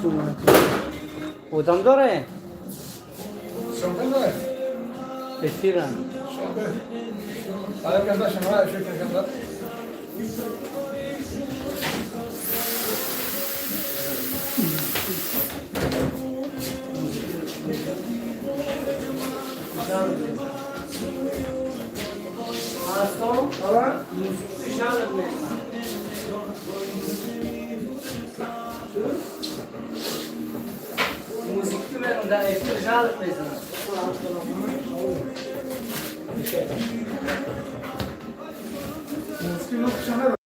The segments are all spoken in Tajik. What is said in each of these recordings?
Одам дорае? Sohbet var. Эфира. Sohbet. Arkadaşım var, şu kadar. Астон. Ала? Мусиқи жанр мекунад. Музики мерам, дар эфир жанр мезанад. Мусиқи нуқшана.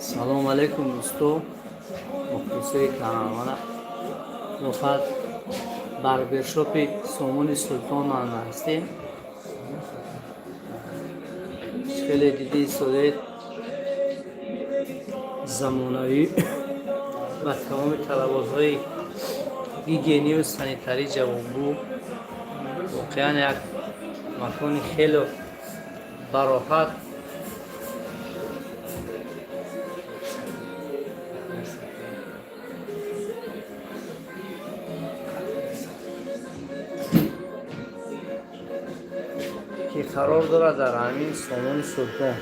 Салому алайкум, дӯсто, мухлисои каналмана. Нуфат барбершопи Сомони Султон ҳастем. Хеле диди истодаед, замонавӣ ба тамоми талаботҳои гигиению санитарӣ ҷавобгӯ. Воқеан, як макони хеле бароҳат. Ки қарор дорад дар ҳамин Сомони Султон.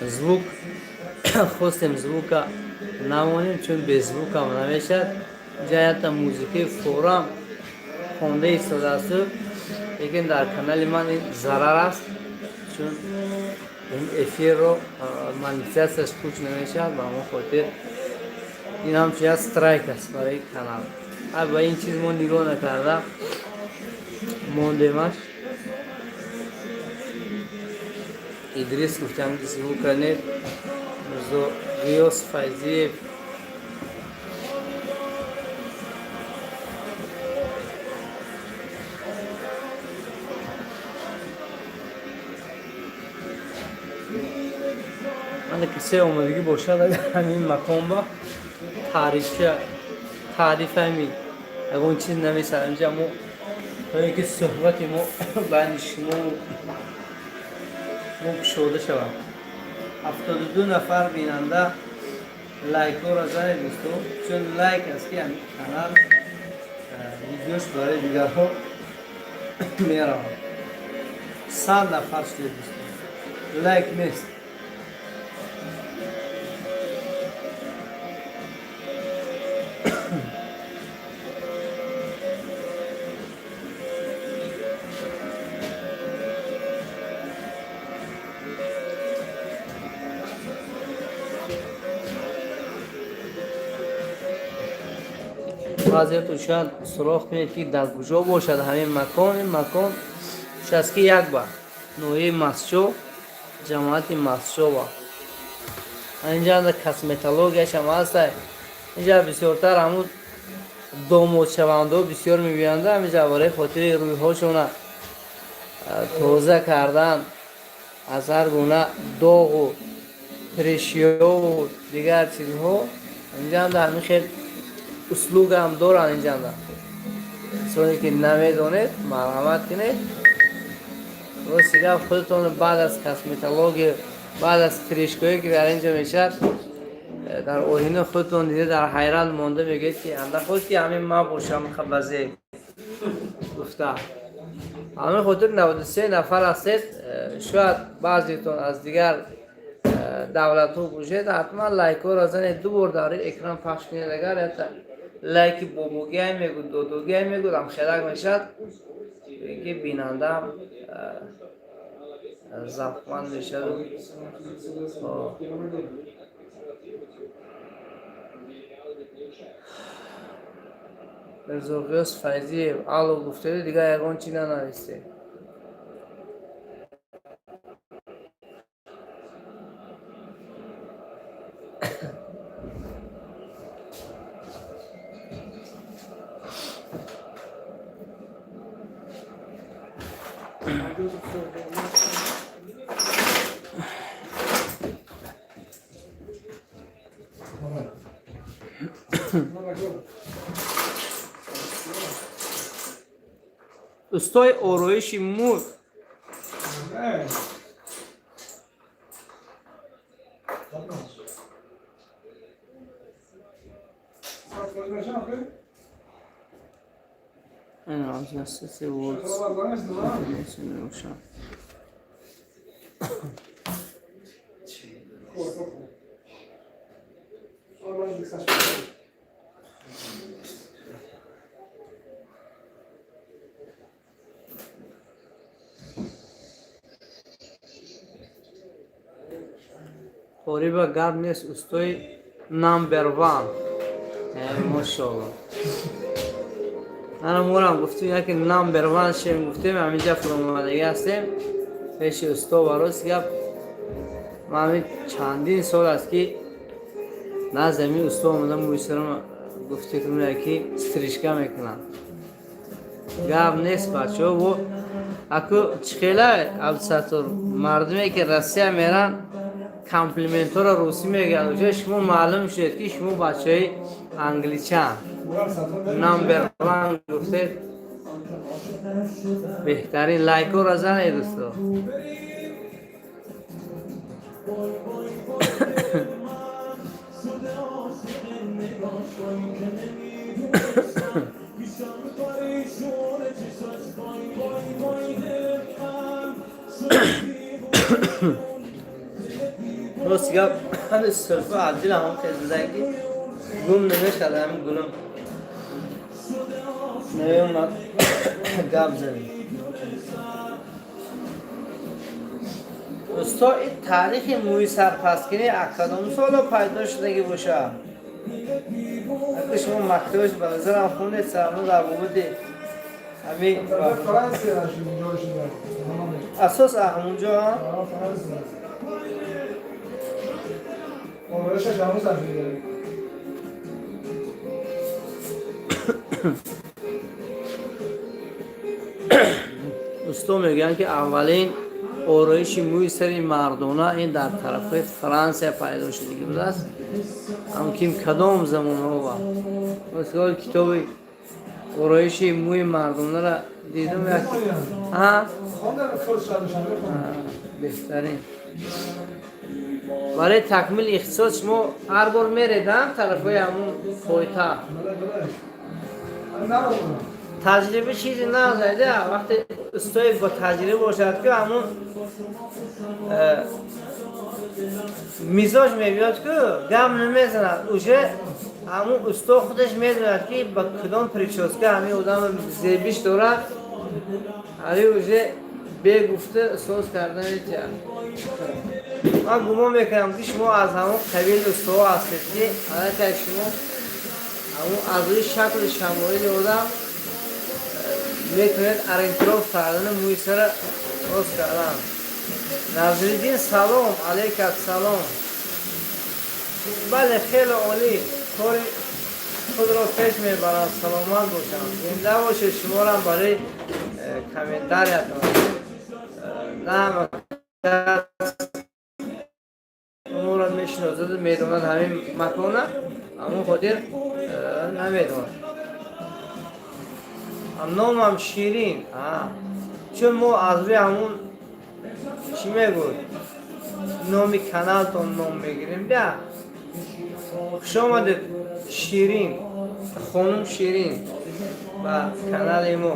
Звук хостем, звука намонем, чун без звукам намешад. Инҷа якта музикаи форам хонда истодаасту, лекин дар канали ман ин зарар аст, чун ин эфирро монетизатсияш пуч намешавад. Ба ҳамон хотир ин ҳамчун як страйк аст барои канал. Ба ин чиз мо нигоҳ накарда мондемаш. Идрис гуфтам, ки звука нет. Мирзо Ғиёс Файзиев. Мана, кисе омадагӣ бошад, агар ҳамин макон ба таърифа таъриф ҳамин ягон чиз намесад. Инҷа мо то ин ки суҳбати мо байни шумо мо кушода шавад. 72 нафар бинанда. Лайкҳоро занед, дӯсто, чун лайк аст, ки ҳамин канал видеош барои дигарҳо меравад. 100 нафар шудед, дӯсто, лайк нест. Баъзеятон шояд суроғ кунед, ки дар куҷо бошад ҳамин макон. Ин макон шастки як ба ноҳияи Мастчоҳ, ҷамоати Мастчоҳва. Инҷа косметологияшам ҳаста. Инҷа бисёртар ҳамун домодшавандаҳо бисёр мебиёянд, ҳаминҷа барои хотири рӯйҳошона тоза кардан аз ҳар гуна доғу прыщёву дигар чизҳо. Инҷанда ҳамин хел услугаам доранд. Инҷанда касоне ки намедонед, марҳамат кунед. Рости гап, худатон баъд аз косметология, баъд аз стрижкое ки дар инҷо мешавад, дар оина худатон дида, дар ҳайрат монда мегӯед, ки анда худ ки ҳамин ман бошам базе гуфта. Ҳамин хотир 93 нафар ҳастед. Шояд баъзетон аз дигар давлатҳо бошед. Ҳатман лайкҳоро занед, ду бор дар экран пахш кунед. Агар ята лайки бобогиай мегӯд, додогиай мегӯд, ҳамхелак мешавад, ки бинандаам завқманд мешавад. Мирзоғиёс Файзиев, алло гуфтеду, дигар ягон чи нанависте. Устои ороиши мӯ. Қориба гап нест, устои number one, мошоалло. Ана морам гуфтем, яке number one шем гуфтем, ҳаминҷа фуромадагӣ ҳастем пеши усто. Ва рост гап, ман ҳамин чандин сол аст, ки назди ҳамин усто омадам, мӯи сарам гуфте ки стрижка мекунам. Гап нест, бачаҳо. Во аку чӣ хела, Абдусаттор, мардуме ки Россия меранд, комплиментҳоро русӣ мегӯянд. Уже шумо маълум шудед, ки шумо бачаҳои англичан. Number one гуфтед, беҳтарин. Лайкҳоро занед, дӯсто. Рост гап, ҳами сирфа аз дилам ҳам хез будан, ки гум намешад. Ҳамин гулам намеомад гап занем. Усто, ин таърихи мӯи сарпасткунӣ аз кадом соло пайдо шудагӣ бошад? Ака, шумо мактабаш ба назарам хондед, сарно дар бобати ҳамин асос ҳамунҷо. آرایشش هنوز هم داره. Усто мегӯянд, ки аввалин ороиши мӯи сари мардона ин дар тарафҳои Франсия пайдо шудагӣ будааст. Ҳамкин кадом замонҳо ва мисол китоби ороиши мӯи мардонара дидум як. خواندم کورس شده. Беҳтарин. Барои такмили ихтисос шумо ҳар бор мередам тарафҳои ҳамун пойтахт? بله بله، نبودم. Таҷриба чизе назайда. Вақте устои бо таҷриба бошад, ки ҳамун мизоҷ мебиёд, ку гап намезанад, уже ҳамун усто худаш медонад, ки ба кудом причёска ҳамин одам зебиш дорад. Ҳали уже бегуфта соз карда метиҳад. Ман гумон мекунам, ки шумо аз ҳамон қабили устоҳо ҳастед, ки аллакай шумо Ҳамун аз рӯи шакли шамоили одам метавонед ориентиров кардани мӯи сара рост кардан. Назриддин, салом алейкат, салом. Бале, хеле олӣ кори худро пеш мебаранд, саломат бошанд, зинда бошед. Шуморам барои комментариятон. На ҳама кас моро мешиносаду медонад ҳамин макона, ҳамон хотир намедонад. Номам Ширин. Чун мо аз рӯи ҳамун, чӣ мегӯд, номи каналтон ном мегирем. Бия, хуш омадед, Ширин хонум, Ширин, ба канали мо.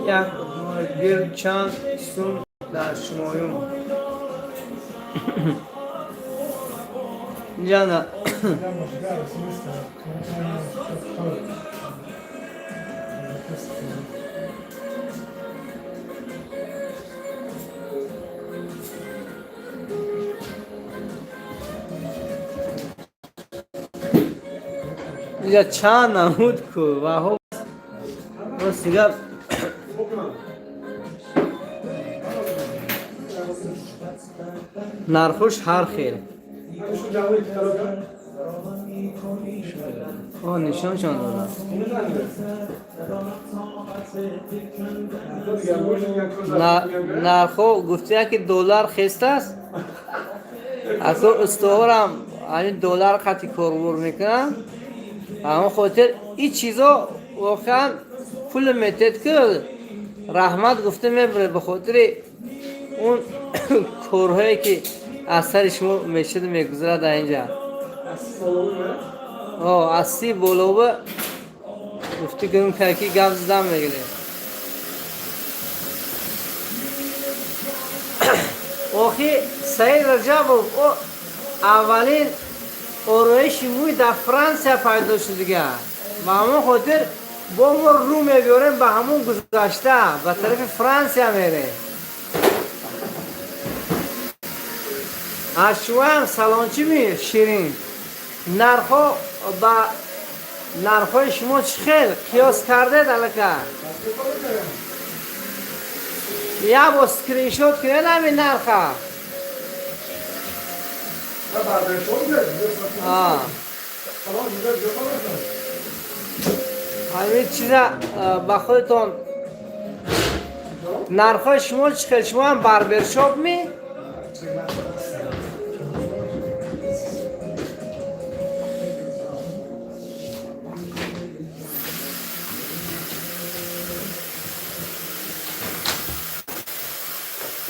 Як бир чанд сум дар шумоюм ҷана. Инҷа чанд намуд ку ваҳо, рости гап. Нархош ҳар хел. О, нишоншон додам. Нархҳо гуфтия, ки доллар хестааст, ако устоҳорам ҳамин доллар қати корбор мекунанд. Ҳамон хотир ин чизо воқеан пул метед, ки раҳмат гуфта мебаред, ба хотири он корҳое, ки аз сари шумо мешуду мегузарад дар инҷа. Аз 30 болова гуфти гум ки гап задан мегирем. Охи, Саид Раҷабов, о аввалин ороиши мӯй дар Франсия пайдо шудига. Ба ҳамон хотир бо мо рӯ мебиёрем ба ҳамон гузашта, ба тарафи Франсия мерем. Аз шумоам салончи ми, Ширин? Нархҳо ба нархҳои шумо чӣ хел қиёс кардед алака? Як бор скриншот кунед ҳамин нарха. نه barbershop А. سلام دیگه دیگه. Ҳамин чиза ба худатон нархҳои шумо чӣ хел? Шумо ҳам барбершоп ми?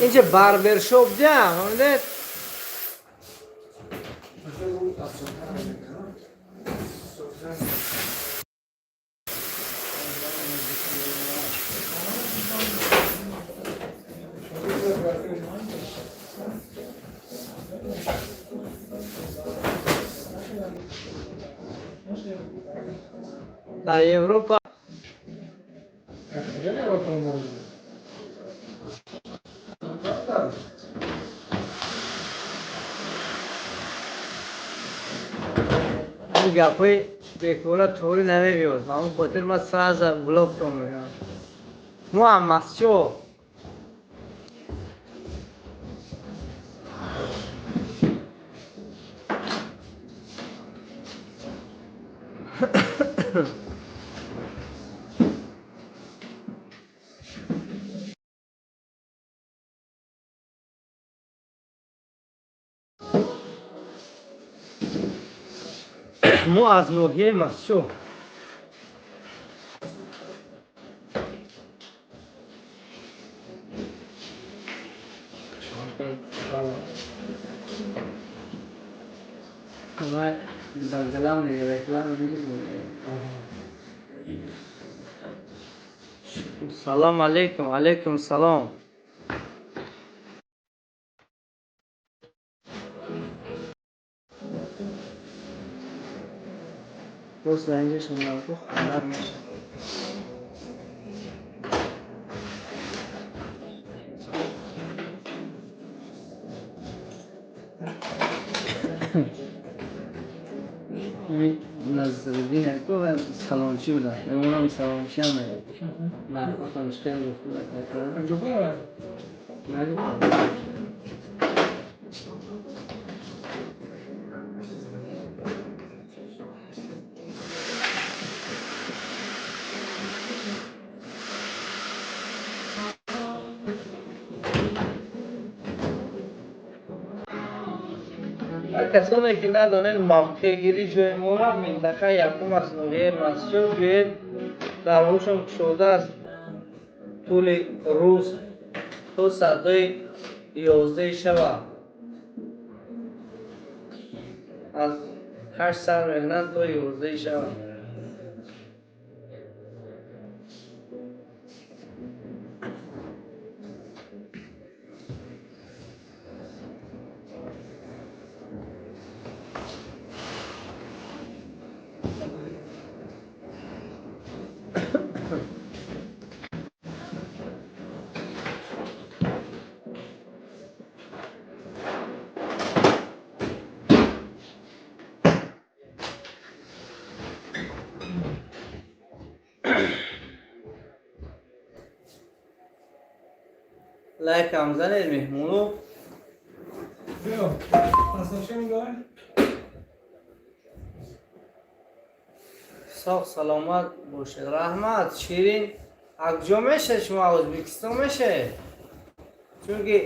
Инҷа барбершоп дя, фаҳмидед? Дар Европа. Kujaa bakalım. Ин гапҳои бекора тоғри намебиёд. Ҳамон хотир ман сразу блоктон мекунам. Мо ҳам масчо. Мо аз ноҳияи Масчо. Давай, дар главный реклама. Салом алейкум, алейкум салом. Боз дар инҷа шумо хонар мешавад. Назриддин яко салончӣ буданд. Мемонам салончӣ ҳам нархотонш хеле хуб. Касоне ки надонед мавқеъгирӣ ҷои моро, минтақа якум аст, ноҳияи Мастчоҳ. Биёед, дарҳошон кушода аст тӯли рӯз то соатҳои 11 шаба, аз 8 сар мекунанд то 11 шаба. Лайкам занед, меҳмоно. Биё. Пас чӣ мегӯяд? Соғ саломат бошед, раҳмат. Ширин, акҷо мешавед шумо? Ӯзбекистон мешавед? Чунки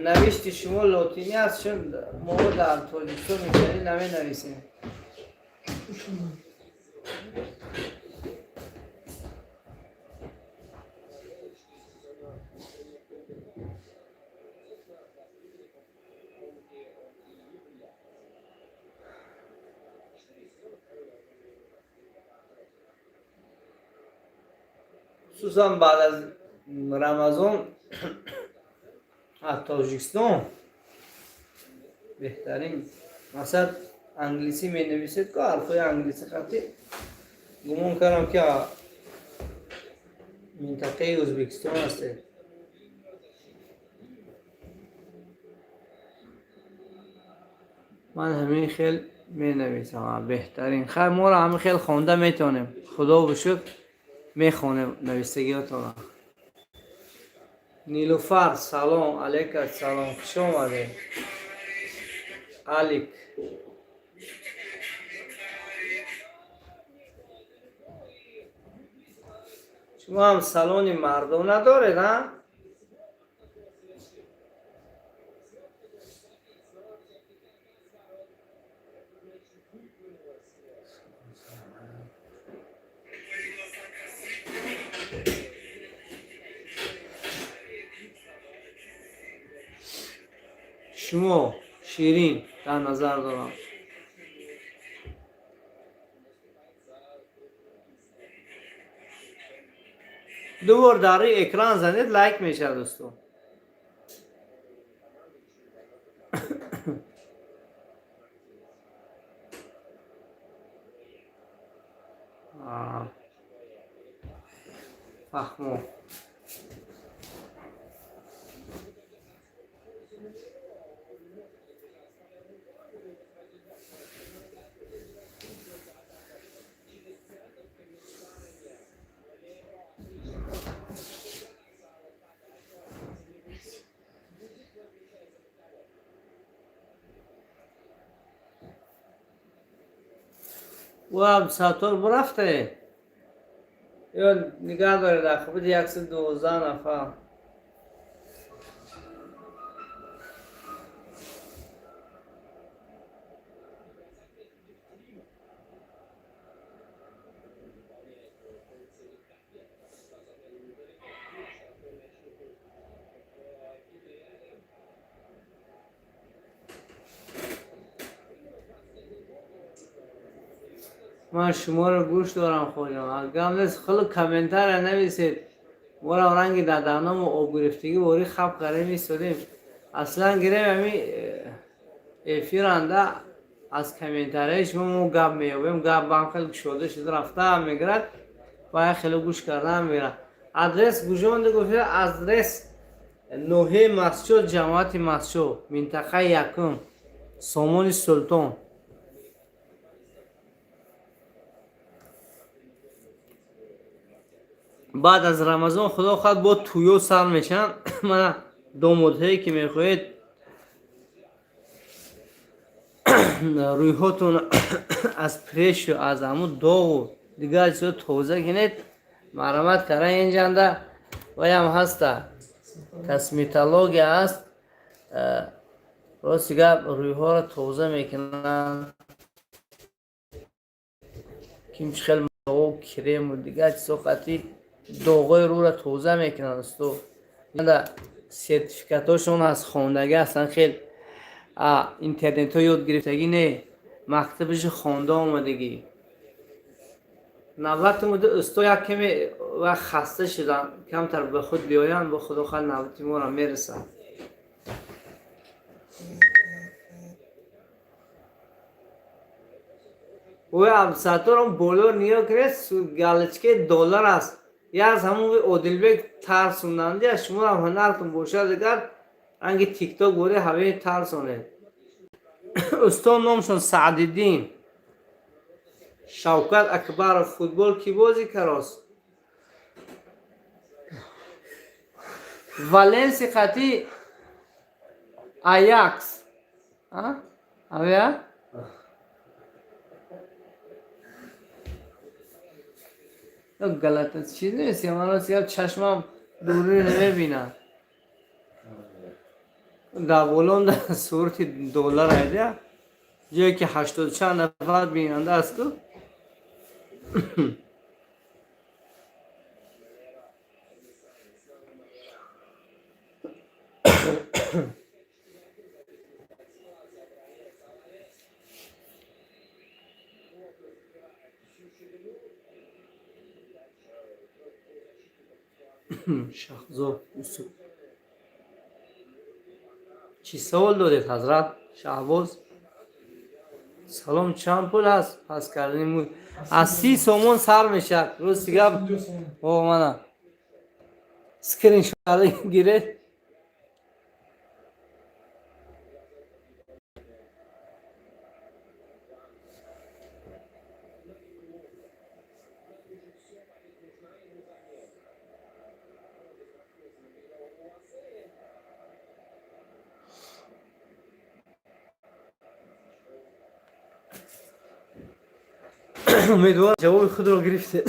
навишти шумо лотинӣ аст, чун мо дар Тоҷикистон мешавӣ наменависем. Хусусан баъд аз Рамазон аз Тоҷикистон беҳтарин. Масалан, англисӣ менависед ку, ҳарфҳои англисӣ хати, гумон кардам ки минтақаи Ӯзбекистон ҳастед. Ман ҳамин хел менависам, беҳтарин. Хайр, моро ҳамин хел хонда метавонем, худо бишукр, мехонем навистагиҳотонро. Нилуфар, салом алейка, салом, хуш омадед. Алик, шумо ҳам салони мардона доред, а? Шумо, Ширин, дар назар дорам. Ду бор дар рӯи экран занед, лайк мешавад, дӯстон. Фаҳмо. Ӯ Абдусаттор бурафте ё нигаҳ доред? Ақибади 112 нафар. Ман шуморо гӯш дорам, хоҷам. Гап нест, хеле комментария нависед. Морам ранги даданамо обгирифтагӣ вори хаб карем истодем. Аслан гирем ами эфиранда аз комментарияи шумо мо гап меёбем, гап бам хеле кушода шуда рафта мегирад ва хеле гӯш кардан мегирад. Адрес гӯжонда гуфта, адрес ноҳияи Мастчоҳ, ҷамоати Мастчоҳ, минтақаи якум, Сомони Султон. Баъд аз Рамазон, худо хоҳад, бо тӯё сар мешаванд. Мана домодҳое ки мехоҳед рӯйҳотон аз прешу аз ҳамун доғу дигар чизо тоза кунед, марҳамат кардан инҷанда ваям ҳаста, косметология ҳаст. Рости гап, рӯйҳоро тоза мекунанд, ким чӣ хел крему дигар чизо қатъи доғҳои рӯро тоза мекунанд. Усто сертификатҳошон аз хондагӣ ҳастанд, хел интернетҳо ёд гирифтагӣ не, мактабашо хонда омадагӣ. Навбати муда усто як каме вақт хаста шуданд, камтар ба худ биёянд, бо худо хоҳад, навбати моро мерасад. Ой, Абдусатторам боло нигоҳ кунед, галочкаи доллар аст. Я аз ҳамон Одилбек тарсонданди, шумоам ҳунартон бошад, агар ранги тикток бори ҳавои тарсонед. Устод номшон Саъдиддин. Шавкат Акбаров, футбол кӣ бозӣ карост? Валенси қатъи Аякс. Авя? Галата чиз нест, ман рост гап чашмам дури намебинам. Дар болон сурати доллар айда, ҷое ки ҳаштоду чанд нафар бинанда аст ку. Шаҳзод Юсуф, чӣ савол додед, ҳазрат Шаҳбоз? Салом, чанд пул ҳаст пас кардани мӯй? Аз 30 сомон сар мешавад. Рости гап, о мана скриншот гиред. Умедворам, ҷавоби худро гирифтед.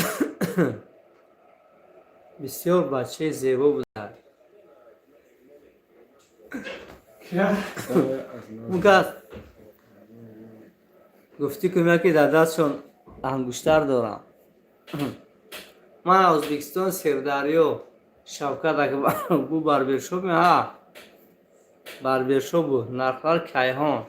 Бисёр бачаи зебо будад. Мукас гуфтӣ кун, ки дар дастшон ангуштар дорам. Ман аз Ӯзбекистон, Сердарё. Шавкат Акбаров, бу барбершоп? Ҳа, барбершоп буд. Нархлар кайҳон.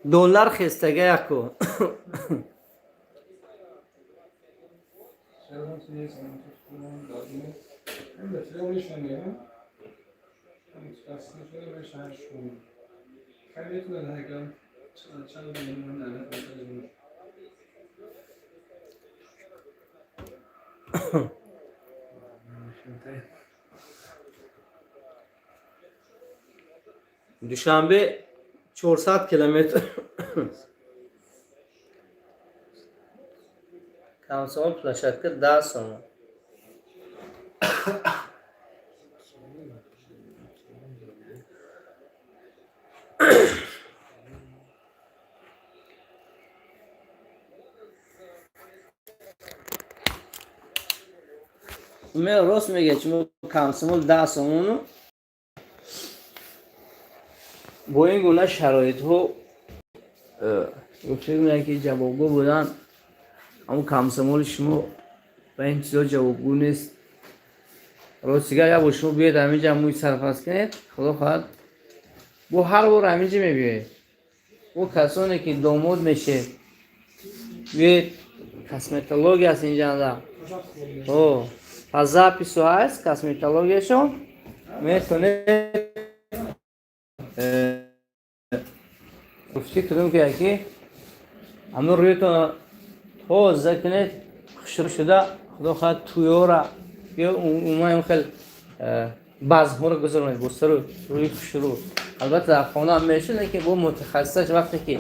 Доллар хестага яку. Душанбе 400 километр. Комсомол площадка 10 сомон. Рост мега, шумо комсомол 10 сомону бо ин гуна шароитҳо гуфта ки ҷавобгӯ будан, ҳамн комсомоли шумо ба ин чизо ҷавобгӯ нест. Ростига, як бор шумо биёед ҳаминҷа, мӯи сарпаст кунед, худо хоҳад, бо ҳар бор ҳаминҷа мебиёед. Бо касоне ки домод мешед, биёед, косметология аст инҷанда. О, по запису ҳаст косметологияшон, метонед. Гуфтӣ кудум ки яки ҳамун рӯятон тоза кунед, хушрӯ шуда, худо хоҳад, тӯёра ё умуман хел базмҳоро гузаронед бо сару рӯи хушрӯ. Албатта, дар хона ҳам мешуд, лекин бо мутахассисаш вақте ки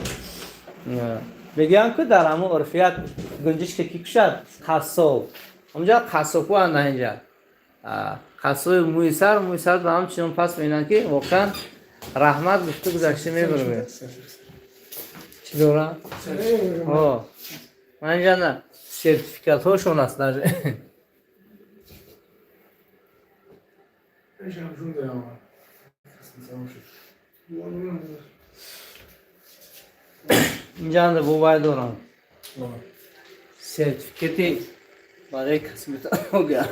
мегӯям ки дар ҳамун урфият гунҷишка ки кушад, қассоб ҳамҷа, қассобҳо анда инҷа, қассоби мӯи сар, мӯи сар ба ҳамчунон пас мебинанд, ки воқеан раҳмат гуфту гузашта мебаровед. Чӣ дорам? Ман инҷа на сертификатҳошон аст даже. Ҳам ҷун дорам. Инҷанда бовай дорам, сертификати барои косметология.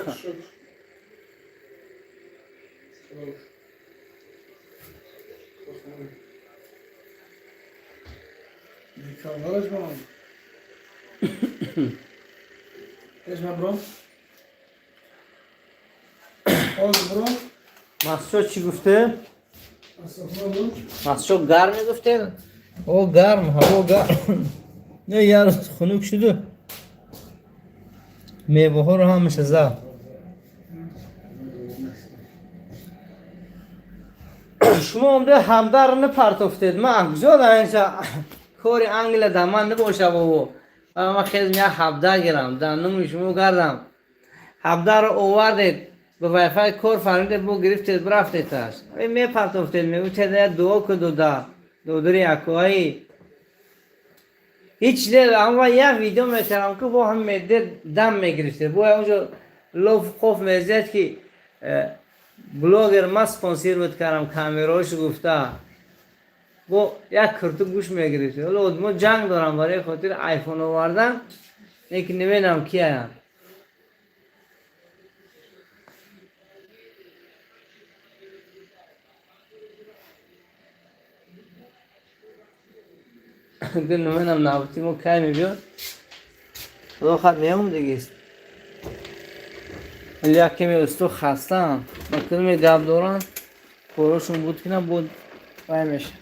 Дикандараш ман. Еш ман бром. Оз бром. Масчо чӣ гуфте? Масчо гарм мегуфте? О, гарм, ҳаво гарм. Не, як рӯз хунук шуду, меваҳоро ҳамаша зад. Шумо омда ҳамдарро напартофтед. Ман куҷо инҷа кори Англия дар ман набоша, бобо. Ман хезм як ҳабда гирам, дар нуми шумо гардам. Ҳабдаро овардед, ба вайфай кор фармидед, бо гирифтед, бирафтедаш. Мепартофтед, мегуфтед, я дуо ку, дода додари акои ҳеҷ не. Ама як видео мекардам, ки бо ҳам медед, дам мегирифтед, бо онҷо лоф қоф мезед, ки блогер ман спонсировать кардам камераҳошо гуфта, бо як курту гӯш мегирифт. Ҳоло мо ҷанг дорам барои хотири айфон овардан, лекин намедонам кияям. Намедонам, навбати мо кай мебиёд. Худо хат меом дигист. Вале як каме усто хастаам, ба кадоме гап доранд, корошон буд ки набуд, вай мешавад.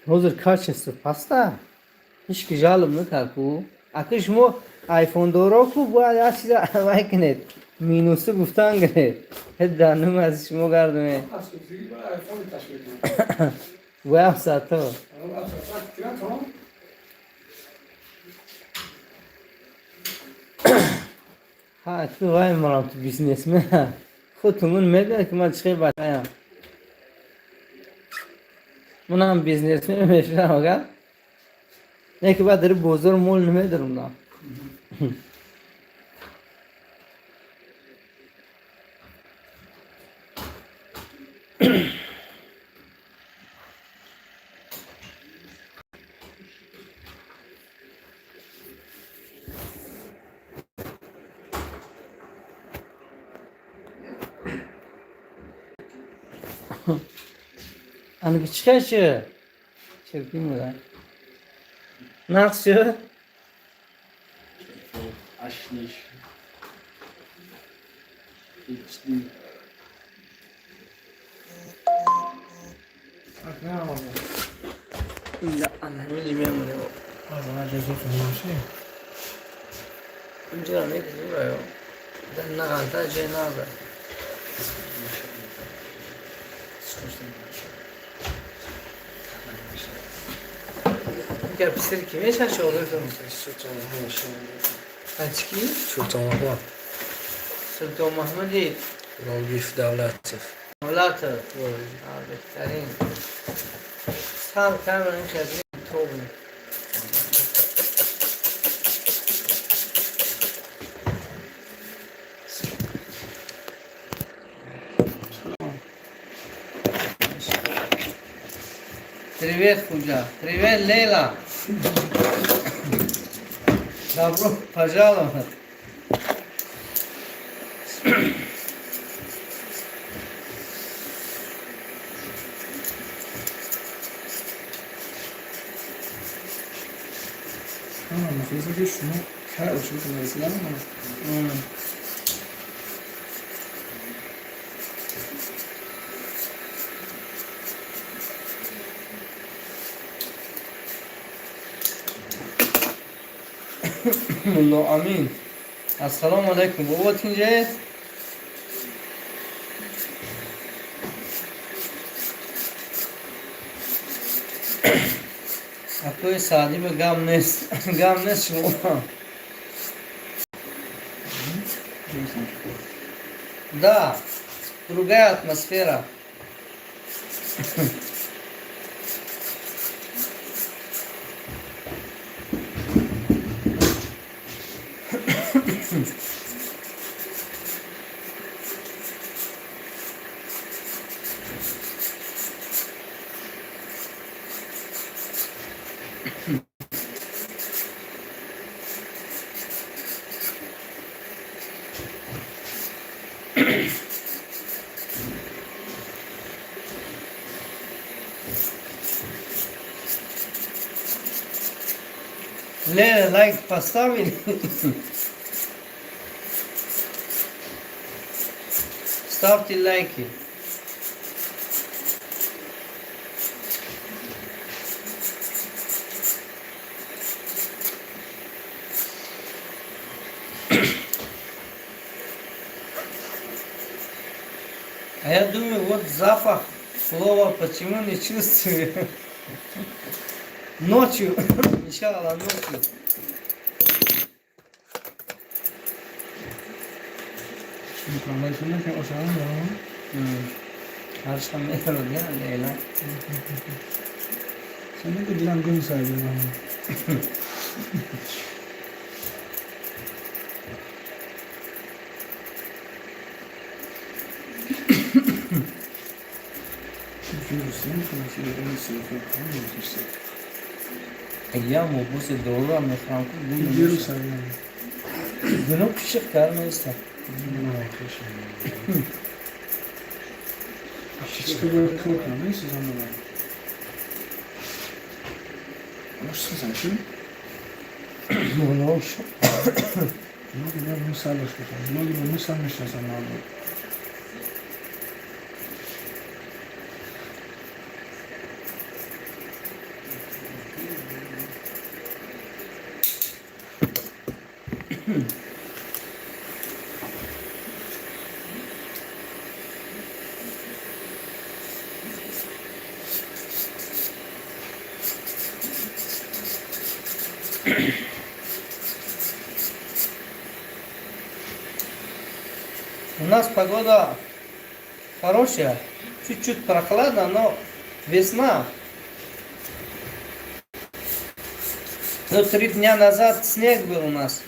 Ҳозир качество паста, ҳеҷ ки жалоб накард ку. Ака, шумо айфондоро ку бояд як чиза вай кунед, минусу гуфтан гиред. Дар нум аз шумо гардуме бояд сато. Ҳа, ту вай марам, ту бизнесмен, худтумун медонед, ки ман чӣ хел бачаям. Манам бизнесмен мешудам, агар не ки баъд дар бозор мол намедорам. Анки чӣ хел шуд? Чиркин буда, нақс шуд. Ашниш. HD. Мемонем. Мемонем. Инҷоро мекунем, нағалта ҷой надор. Гар писари ки мешавад шогирдтон? Аз ки? Султон Маҳмад. Султон Маҳмуди Рогиф Давлатов. Давлатов беҳтарин. Сал камера ин хел тоб. Привет, Худжа. Привет, Лейла. Добро пожаловать. Мухлисо ки шумо кай ошибка нарасидан. Мулло Амин. Ассалому алайкум. Бобо, тинҷаед? Акои Саъдӣ ба гам нест. Гам нест шумо. Да, другая атмосфера. Лера, лайк поставили? Ставьте лайки. А я думаю, вот запах слова почему не чувствую. Ночью, иншаллах, ночью. Ҳаршам мерод, я Лейла. Сен дилам гум сайди. Я мобуси дорура мехӯрам ку. Гуно пишиқ кард неста. Аптечка бояд кор кунам, месӯзам. Сӯзам чи? Гуно. Ноги бояд мусал дошта бошам. Ноги ба мусал мешинасам мардум. У нас погода хорошая, чуть-чуть прохладно, но весна. Но 3 дня назад снег был у нас.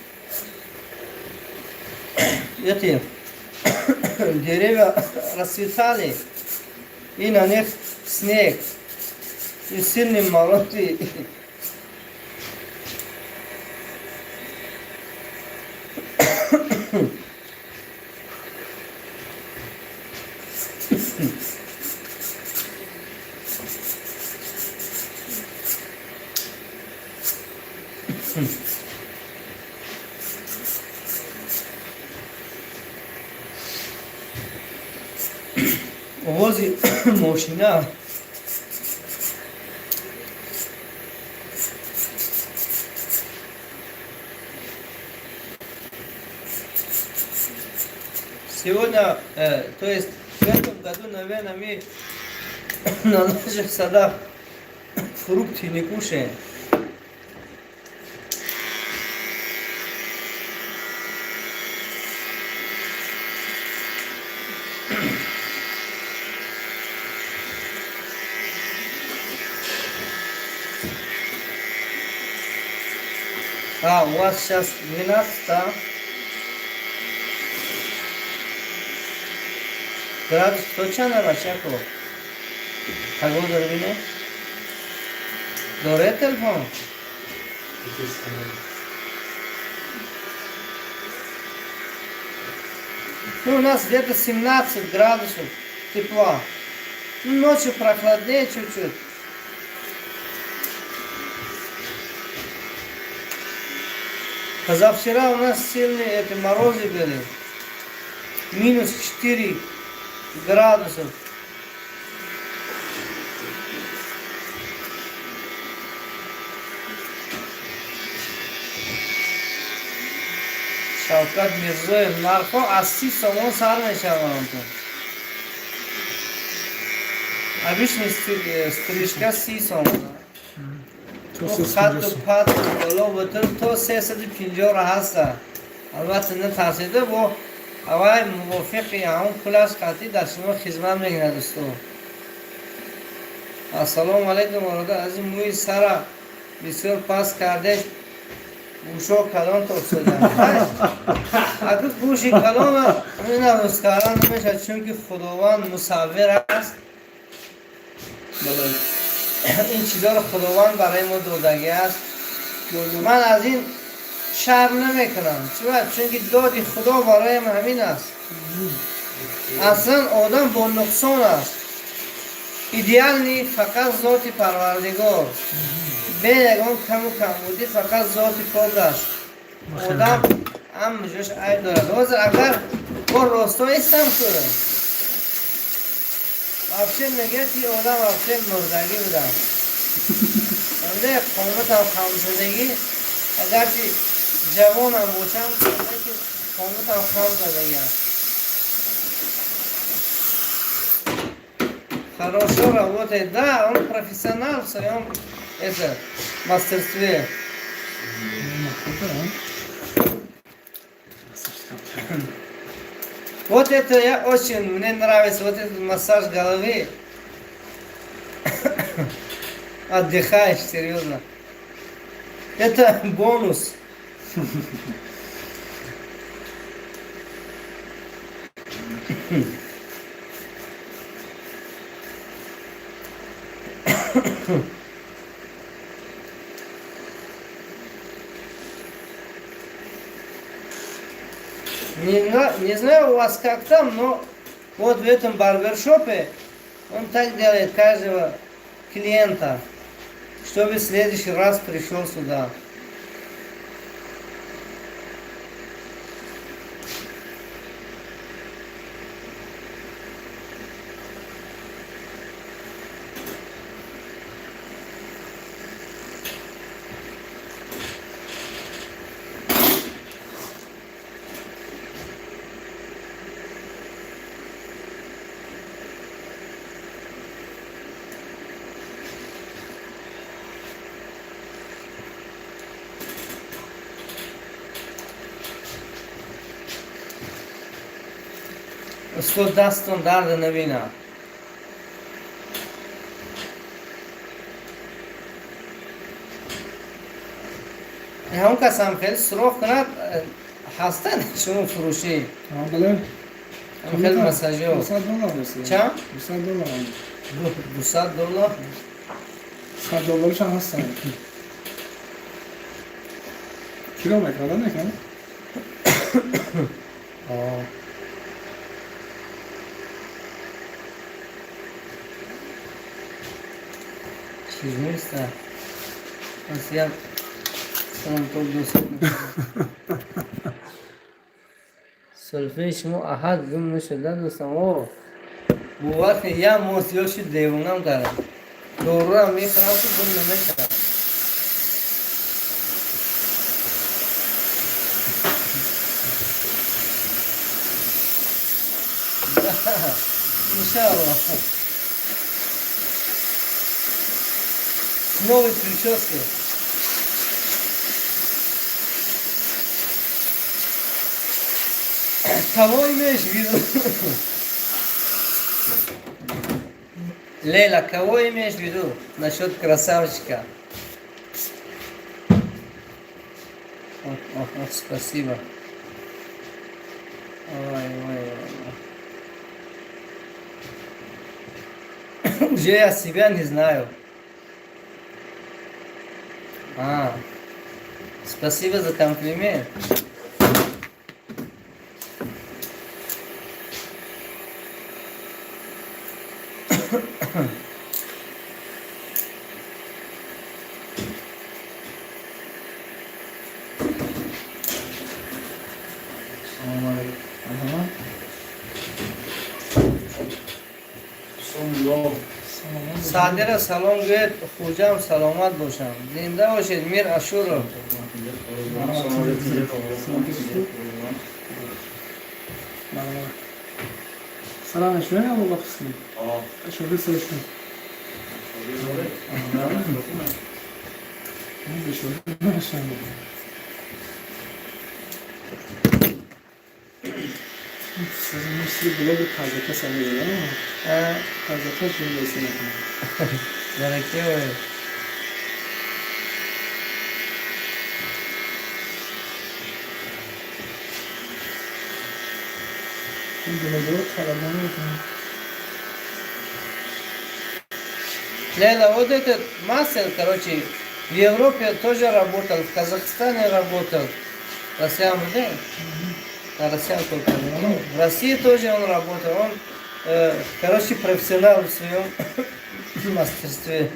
Эти деревья расцветали, и на них снег. И сильный мороз. Овози мошина. Сегодня, то есть в этом году, наверное, мы на наших садах фрукты не кушаем. А, у вас сейчас 12, да? Градус то чанд бачако? Погода бибине? Доред телефон? Ну, у нас где-то 17 градусов тепла. Ну, ночью прохладнее чуть-чуть. Позавчера у нас сильные эти морозы были. Минус 4 градусов. Шавкат Мирзоев, нархҳо аз 30 сомон сар мешаванд. Обычный стрижка 30 сомон. Хатту пат боло бутур то 350 ҳаста. Албатта, натарсида, бо авай мувофиқи ҳамон пулаш қатъӣ дар шумо хизмат мекунад устод. Ассалому алайкум, бародар азиз, мӯи сара бисёр паст кардед, гӯшо калон тофсода. Аку гӯши калона ина рост кардан намешавад, чунки Худованд мусаввир аст. Ин чизоро Худованд барои мо додагӣ аст. Ман аз ин шарм намекунам. Чиба? Чунки доди Худо бароям ҳамин аст. Аслан одам бо нуқсон аст. Идеальный фақат зоти Парвардигор, бе ягон каму камбудӣ фақат зоти пок аст. Одам ҳама ҷош айб дорад. Ҳозир агар бо росто истам ку, вообще мегӯяд, ки одам вообще мурдагӣ будам. Анде қоматам хамзадагӣ, агарчи ҷавонам бошам, лекин қоматам хам задагӣ аст. Хорошо работает, да, он профессионал в своем это мастерстве. Круто, а? Вот это я очень, мне нравится вот этот массаж головы. Отдыхаешь, серьезно. Это бонус. Не знаю, у вас как там, но вот в этом барбершопе он так делает каждого клиента, чтобы в следующий раз пришел сюда. Устод, дастон дарда набинад. Ҳамон кас ҳам хеле суроғ кунад, ҳастанд шумо фурӯшӣ? Бале. Ҳам хеле массажёр. 200 доллар месия. Чанд? 200 доллар. 200 доллар? 100 долларш ҳам ҳастанд. Киро мекарда, мекарда? О. Чиз неста. Пас як салом дӯст. Сулфаи шумо аҳад гум нашуда, дӯстам. О, бовар кунед, як моҳ зиёд шуд, девонам кардам. Дорурам мехӯрам, ки гум намешавад. Иншалло. С новой прической. Кого имеешь в виду? Лейла, кого имеешь в виду насчет красавчика? О, о, о, спасибо. Ой, ой, ой. Уже я себя не знаю. А, спасибо за комплимент. Салом алейкум. Ага. Бисмиллоҳ. Саломат. Садира салом гӯед, хуҷам саломат бошам. Зинда бошед, Мир Ашуров. Салом алейкум. Марҳамат. Салом шумо Абу Қисм. Шумо сошун. Шумо шумо. Блоги тазака самида. Тазака ҷумласи мекунам. Даракевай. Ин блогро талабо мекунам. Лейла, вот этот мастер, короче, в Европе тоже работал, в Казахстане работал. Россиян, да? А россиян только. Ну, в России тоже он работал. Он, короче, профессионал в своем мастерстве.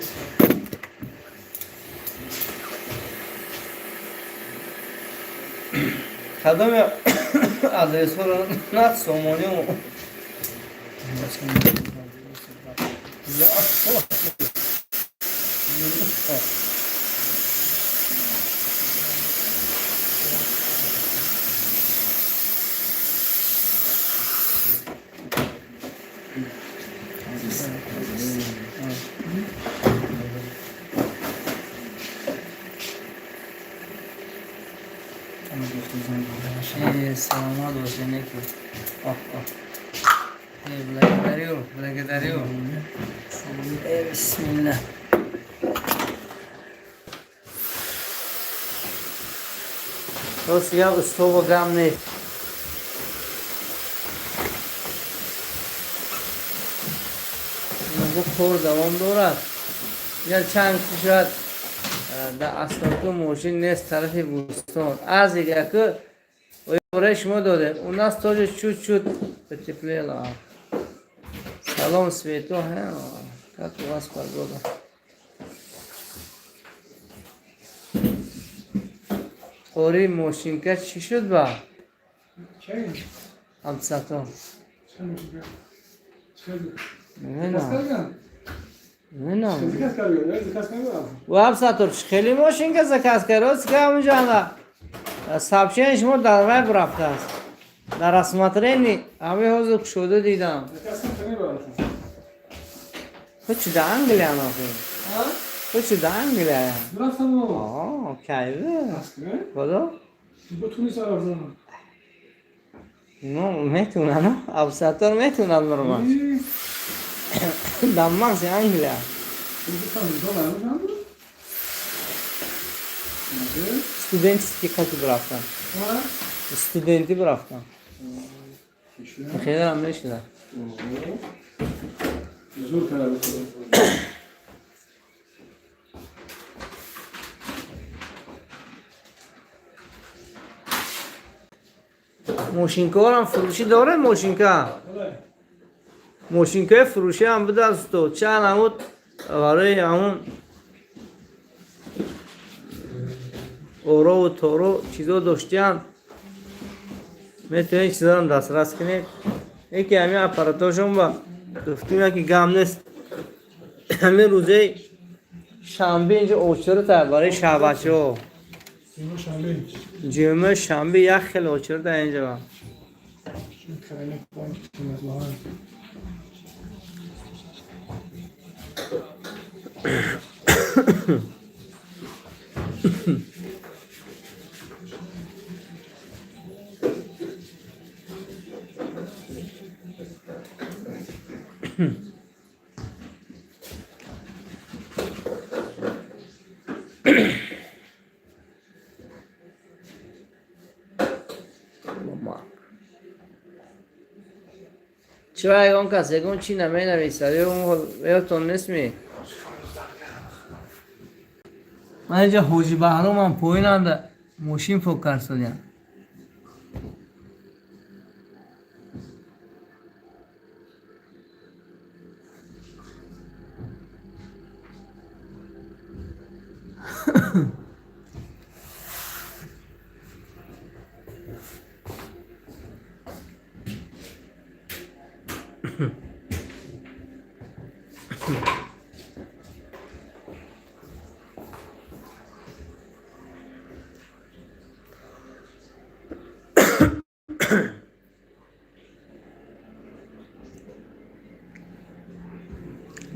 Кадоме адресҳоро на сомонию. Саломат бошед, неки. Оҳ, оҳ. Благодарю, благодарю. Бисмилла. Рост я устобо гам нест. Бу кор давом дорад. Я чанд шояд дар остановка мошин нест тарафи Бӯстон. Аз яку бораи шумо додем. У нас тоже чуть-чуть потеплело. Салом, Свету. Как у вас погода? Қори мошинка чӣ шуд ба? Абдусаттор. Намедонам. Намедонам. Ва Абдусаттор, хеле мошинка заказ кард? Рост ка ҳамунҷо сообщение шумо дар вайб рафтааст. Дар рассмотрении ҳамаи ҳозир кушода дидам. Ту чӣ да Англия нахӯ? Ту чӣ да Англия? О, кайфе. Худо? Ну, метунам, Абдусаттор метунад нормал. Дар мағзи Англия. Студентский қати бирафтам. Студентӣ бирафтам. Хеле мешуда. Зур карда. Мошинкаҳорам фурӯшӣ дорем, мошинка? Мошинкаи фурӯшӣ ҳам будааст то чанд ҳамуд барои ҳамун орову торо чизо доштиян, метавонед чизорам дастрас кунед. Яке ҳамин аппаратошон ба гуфтим, яке гам нест. Ҳамин рӯзаи шанбе инҷо очередь барои шаҳбачаҳо. Ҷумъа, шанбе як хел очередь инҷо. Крайне бонк қиматлар. Чаро ягон кас ягон чӣ наменависад? Ётон нестми? Ман инҷа Ҳоҷи Баҳромам поинанда мошин пок кард.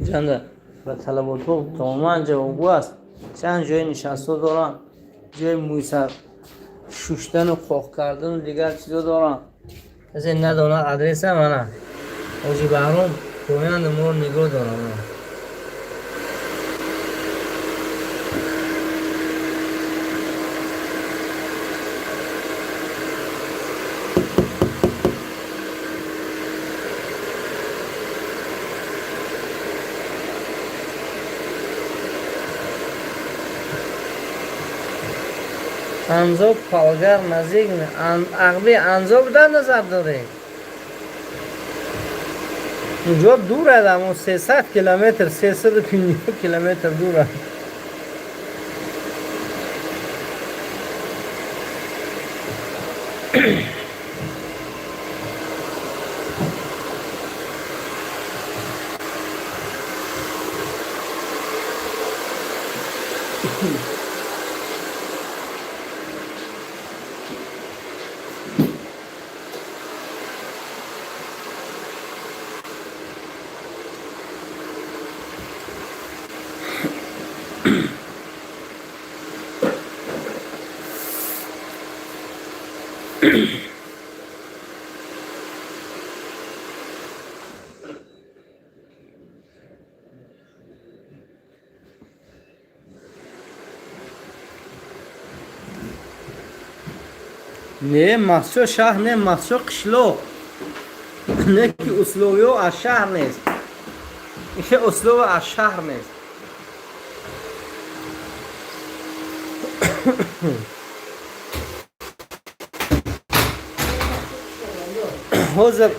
Ҷанда ба талаботҳо тамоман ҷавобгӯ аст. Чанд ҷои нишастҳо доранд, ҷои мӯйсар шуштану қоқ кардану дигар чизо доранд. Касе надонад адреса, мана Ҳоҷи Баҳром поянда моро нигоҳ дорад. Анзоб Палгар наздик, Ағби Анзоб дар назар дорем. Унҷо дур аст, амо 300 километр, 350 километр дур аст. Не, Махсо шаҳр не, Махсо қишлоқ. Не ки условиё аз шаҳр нест. Ин условия аз шаҳр нест. Ҳозир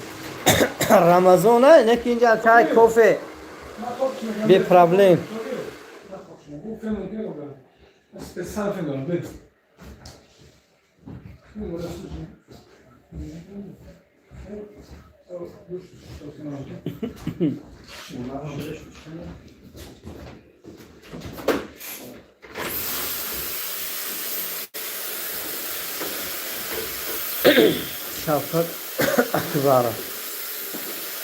Рамазон, не ки инҷа чай, кофе бе проблем. Шавкат Акбаров.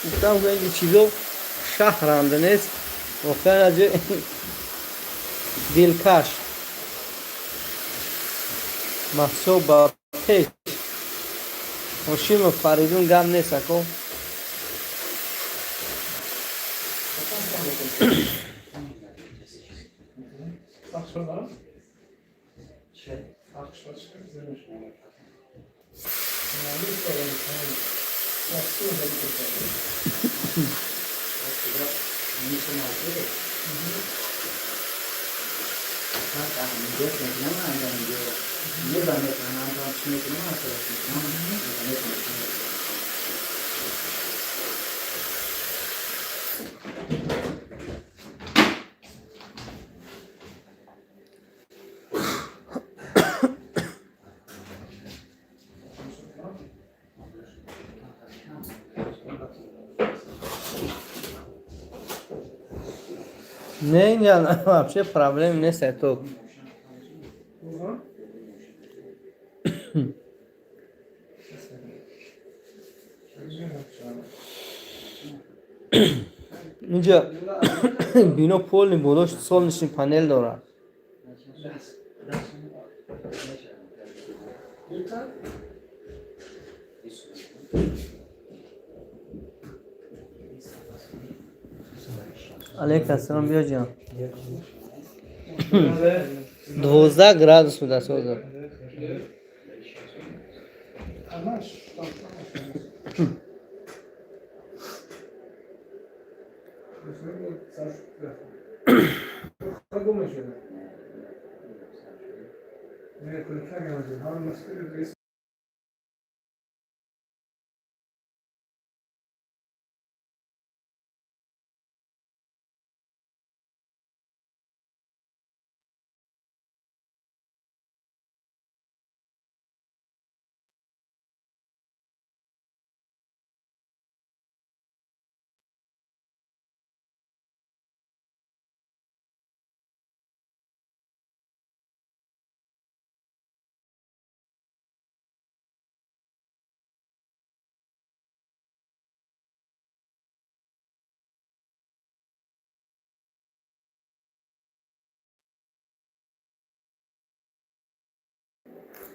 Гуфтам, ки чизо шаҳранда нест, воқеан аз дилкаш. Махсо ба пеш Ҳошимов Фаридун гап нест, ако. Не, инҷа вообще проблем нест, то. Инҷа бино полный болош солнечный панел дорад. Алейкум ассалом, биё ҷон. 12 градус будааст ҳозир.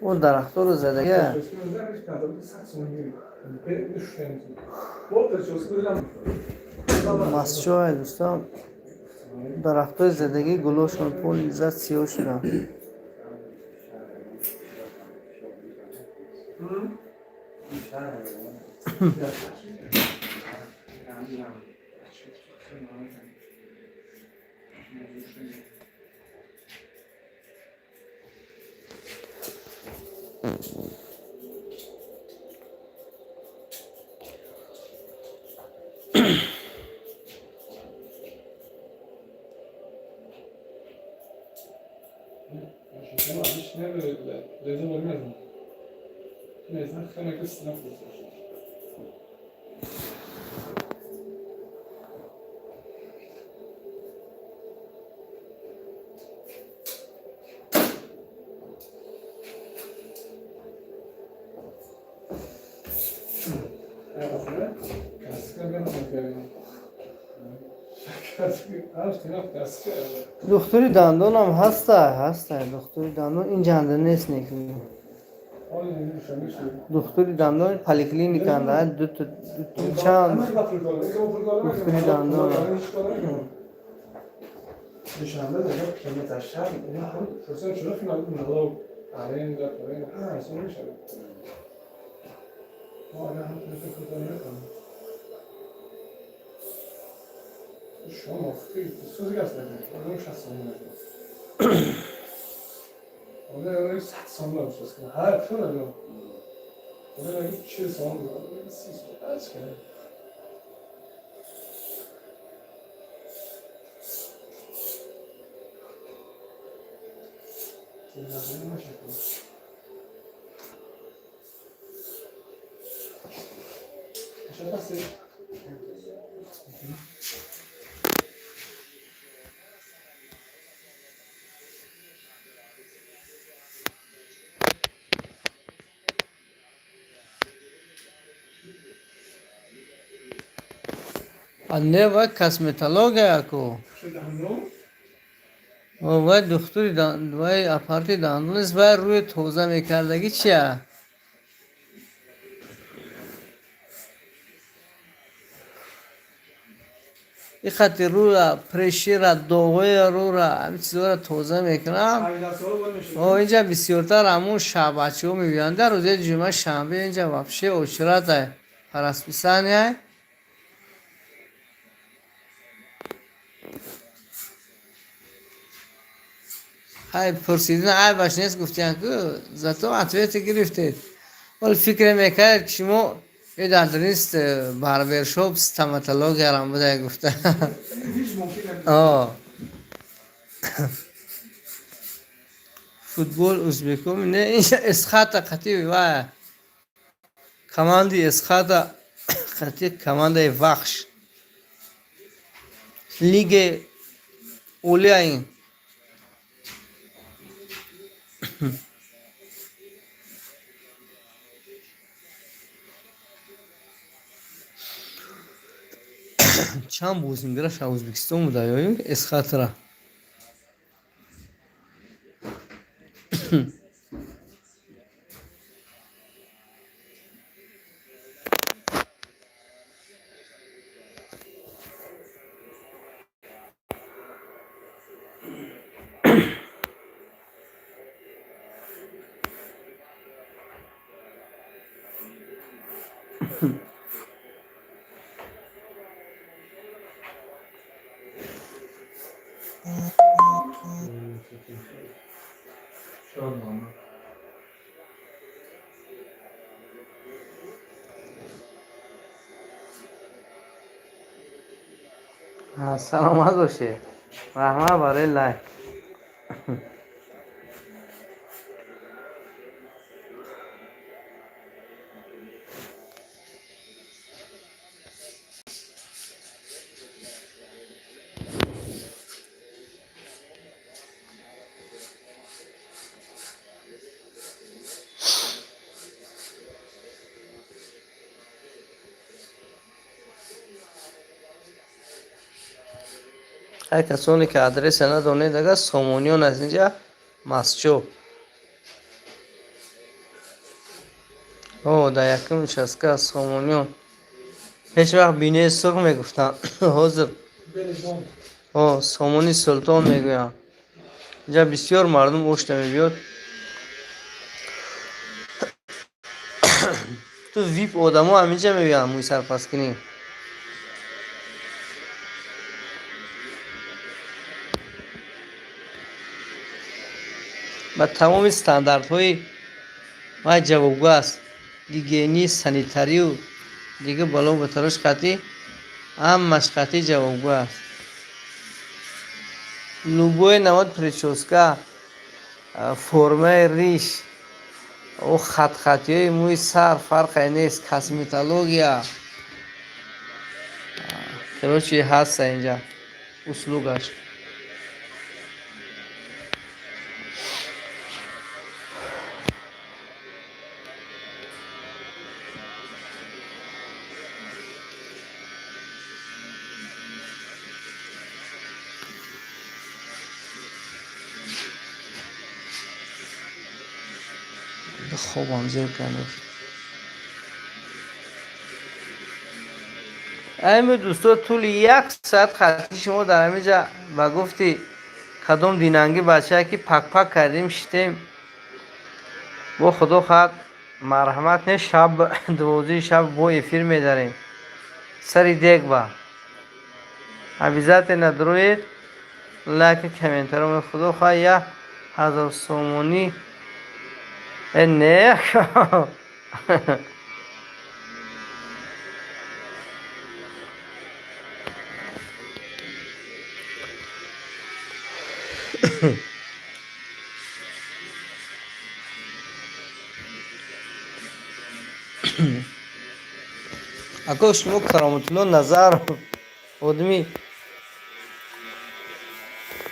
Он дарахторо задага. Масчои, дӯстон, дарахтои задагӣ гулошон поли зад, сиёҳ шуданд. Духтури дандонам ҳаста, ҳаста духтури дандон инҷанда нест, некни духтури дандон поликлиниканда дуто чанд духтури дандон. Не, вай косметология ку. Вай духтури, вай аппарати дандон нест, вай рӯи тоза мекардагӣ чия? И хати рӯра, прешира, доғои рӯра, ҳамин чизҳоро тоза мекунам. Инҷа бисёртар ҳамун шабачиҳо мебиёянд. Дар рӯзаи ҷумъа, шанбе инҷа вообще очередь по расписанию. Ҳай, пурсидан айбаш нест, гуфтиян ку, зато ответы гирифтед. Вале фикре мекардед, ки шумо ё дар дрист барбершоп стоматологиярам буда, гуфта. Футбол узбеком не, инҷа Эсхата қати ва команди Эсхата қати командаи Вахш, лиги олия ин. Чанд бозингираш аз Ӯзбекистон буда ё Эсхатра. Саломат бошед, раҳмат барои лайк. Ҳар касоне ки адреса надонед, агар Сомониён аз инҷа Мастчоҳ. О, дар якум участка Сомониён. Ҳеҷ вақт бинои сурх мегуфтанд. Ҳозир о Сомони Султон мегӯянд. Инҷа бисёр мардум ошта мебиёд. Ту вип одамо ҳаминҷа мебиёянд мӯи сарпаскунӣ. Ба тамоми стандартҳои вай ҷавобгӯ аст. Гигиени, санитарию дига бало батарош қатъӣ, ҳамаш қатъӣ ҷавобгӯ аст. Любой намуд прическа, формаи риш, о хатхатиҳои мӯи сар фарқе нест, косметология. Короче, ҳаста инҷа услугаш. Хобам зер кард. Ами дӯсто, тӯли як соат хати шумо дар ҳаминҷа ба гуфти кадом динангӣ бачае ки пак-пак кардем, шитем. Бо худо хоҳад, марҳамат не, шаб 12 шаб бо эфир медарем. Сари дег ба. Обязательно дуроед, лайки, комментарио. Худо хоҳад, 1000 сомонӣ. Э, не. Ако шумо Кароматулло Назаров одами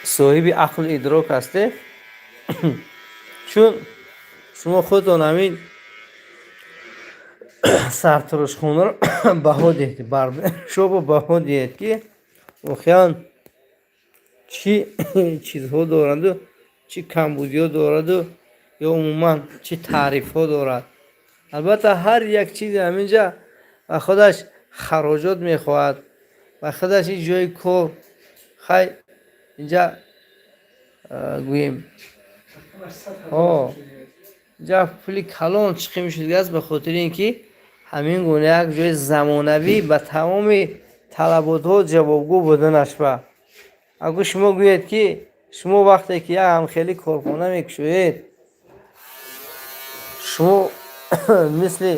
соҳиби ақлу идрок ҳастед, чун шумо худтон ҳамин сартарошхонаро баҳо диҳед, барбершопо баҳо диҳед, ки воқеан чӣ чизҳо дораду, чӣ камбудиҳо дораду ё умуман чӣ таърифҳо дорад. Албатта, ҳар як чизи ҳаминҷа ба худаш хароҷот мехоҳад, ба худаш ин ҷои кор. Хай, инҷа гӯем, инҷа пули калон чиқӣ мешудааст, ба хотири ин ки ҳамин гуна як ҷои замонавӣ ба тамоми талаботҳо ҷавобгӯ буданаш. Ба агар шумо гӯед, ки шумо вақте ки як ҳамхелӣ корхона мекушоед, шумо мисли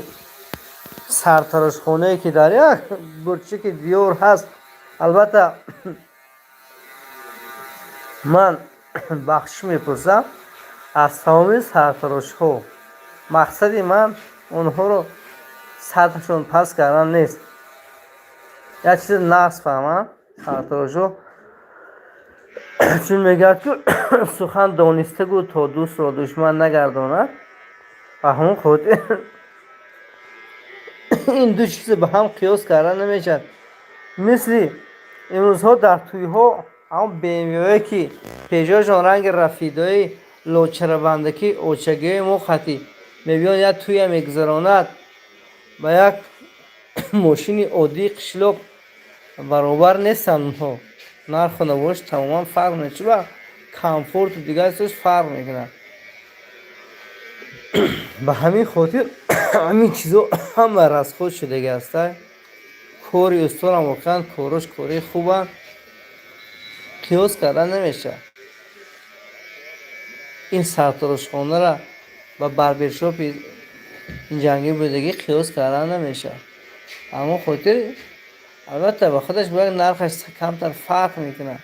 сартарошхонае ки дар як бурчаки диёр ҳаст, албатта, ман бахшиш мепурсам аз тамоми сартарошҳо, мақсади ман онҳоро сатҳшон паст кардан нест, як чизи нағз фаҳмам сартарошҳо, чун мегӯяд, ки сухан дониста гӯ, то дӯстро душман нагардонад. Ба ҳамон хотир ин ду чиз ба ҳам қиёс кардан намешавад. Мисли имрӯзҳо дар тӯйҳо ҳамон БМВое ки пешошон ранги рафидои лочарабандакӣ очагиҳои мо хатӣ мебиёнд, як тӯя мегузаронад, ба як мошини оддии қишлоқ баробар нестанд онҳо. Нарху навош тамоман фарқ мекунад, чуба комфорту дигар чиз фарқ мекунад. Ба ҳамин хотир ҳамин чизо ҳама расход шудаги аста. Кори устодам воқеан корош кори хубанд, қиёс кардан намешавад ин сартарошхонара ба барбершопи инҷангӣ будагӣ, қиёс кардан намешавад. Ҳамон хотир Албатта, ба худаш бояд нархаш камтар фарқ мекунад.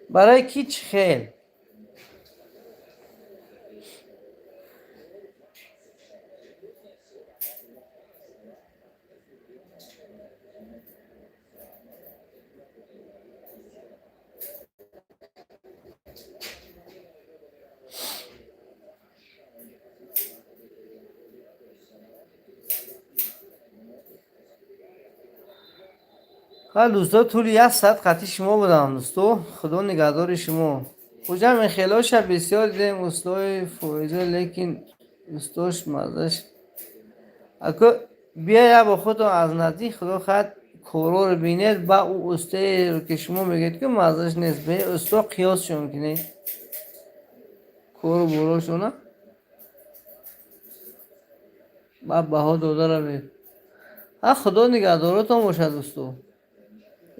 Барои ки чӣ хел? Ха, дӯсто, тӯли як соат қатъи шумо будам, дӯсто. Худо нигаҳдори шумо. Хуҷам, хелоша бисёр дидем, устои фоиза, лекин устош мазаш. Ако бия бо худтон аз наздик, худо хоҳад, корҳоро бинед, ба ӯ устаеро, ки шумо мегӯед, ки мазаш нест, бе усто қиёсшон кунед кору борошона, ба баҳо дода равед. Ҳа, худо нигаҳдоротон бошад, дӯсто.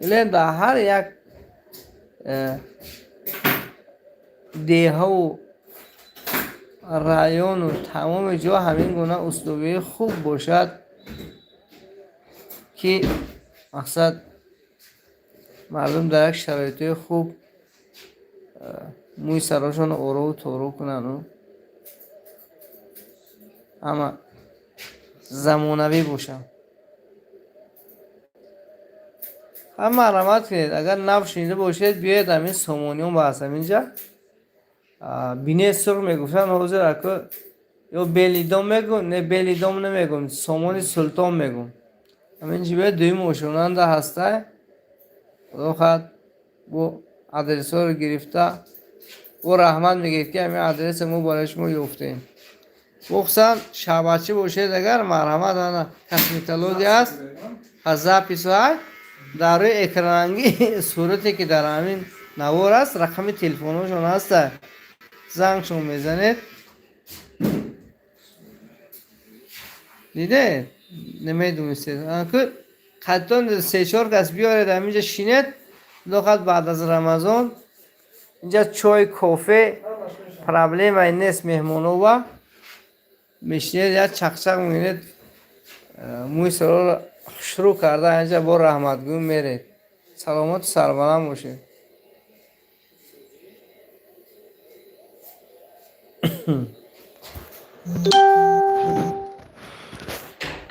Илен дар ҳар як деҳаву району тамоми ҷо ҳамин гуна услубии хуб бошад, ки мақсад мардум дар як шароитҳои хуб мӯи сарошонро орову торо кунанду ҳама замонавӣ бошанд. Ҳам марҳамат кунед, агар нав шунида бошед, биёед, ҳамин Сомониён ба аст, ҳаминҷа бинед. Сурх мегуфтанд, ҳозир ако ё белидом мегӯм, не, белидом намегӯм, Сомони Султон мегӯм. Ҳамин ҷи биёед, дуюм ошонанда ҳастай. Худо хоҳад, бо адресҳоро гирифта, бо раҳмат мегӯед, ки ҳамин адреса мо барои шумо ёфтем. Бохсан шабачӣ бошед агар, марҳамат, ана косметология аст, запись ҳай дар рӯи экранги сурате, ки дар ҳамин навор аст, рақами телефонҳошон ҳаста, зангшон мезанед. Дидед, намедонистед, қаттон се-чор кас биёред, ҳаминҷа шинед. Худо хоҳад, баъд аз Рамазон инҷа чой, кофе проблемае нест. Меҳмонова мешинед, як чақчақ мекунед, мӯи сароро хушрӯ карда, инҷа бо раҳматгӯ меред. Саломату сарбаланд бошед.